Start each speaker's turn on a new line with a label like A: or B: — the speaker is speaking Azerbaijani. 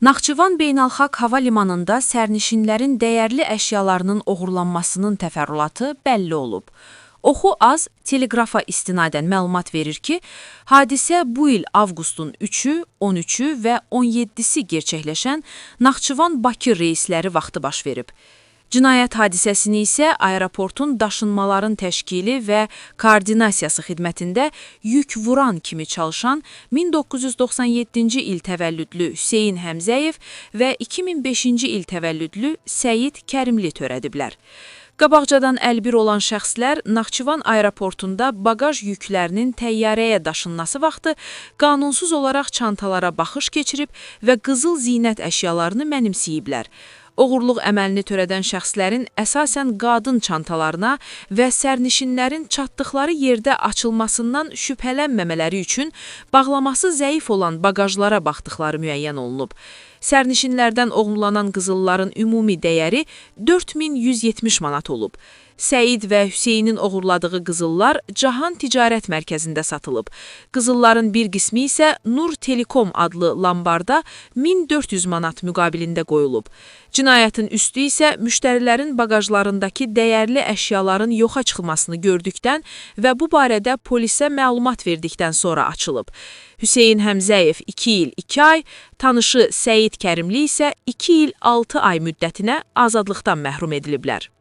A: Naxçıvan Beynəlxalq Hava Limanında sərnişinlərin dəyərli əşyalarının oğurlanmasının təfərrüatı bəlli olub. Oxu.az Teleqrafa istinadən məlumat verir ki, hadisə bu il avqustun 3-ü, 13-ü və 17-si gerçəkləşən Naxçıvan-Bakı reysləri vaxtı baş verib. Cinayət hadisəsini isə aeroportun daşınmaların təşkili və koordinasiyası xidmətində yük vuran kimi çalışan 1997-ci il təvəllüdlü Hüseyn Həmzəyev və 2005-ci il təvəllüdlü Səyid Kərimli törədiblər. Qabaqcadan əlbir olan şəxslər Naxçıvan aeroportunda baqaj yüklərinin təyyarəyə daşınması vaxtı qanunsuz olaraq çantalara baxış keçirib və qızıl zinət əşyalarını mənimsəyiblər. Oğurluq əməlini törədən şəxslərin əsasən qadın çantalarına və sərnişinlərin çatdıqları yerdə açılmasından şübhələnməmələri üçün bağlaması zəif olan baqajlara baxdıqları müəyyən olunub. Sərnişinlərdən oğurlanan qızılların ümumi dəyəri 4170 manat olub. Səid və Hüseynin oğurladığı qızıllar Cahan Ticarət Mərkəzində satılıb. Qızılların bir qismi isə Nur Telekom adlı lambarda 1400 manat müqabilində qoyulub. Cinayətin üstü isə müştərilərin baqajlarındakı dəyərli əşyaların yoxa çıxmasını gördükdən və bu barədə polisə məlumat verdikdən sonra açılıb. Hüseyn Həmzəyev 2 il 2 ay, tanışı Səyid Kərimli isə 2 il 6 ay müddətinə azadlıqdan məhrum ediliblər.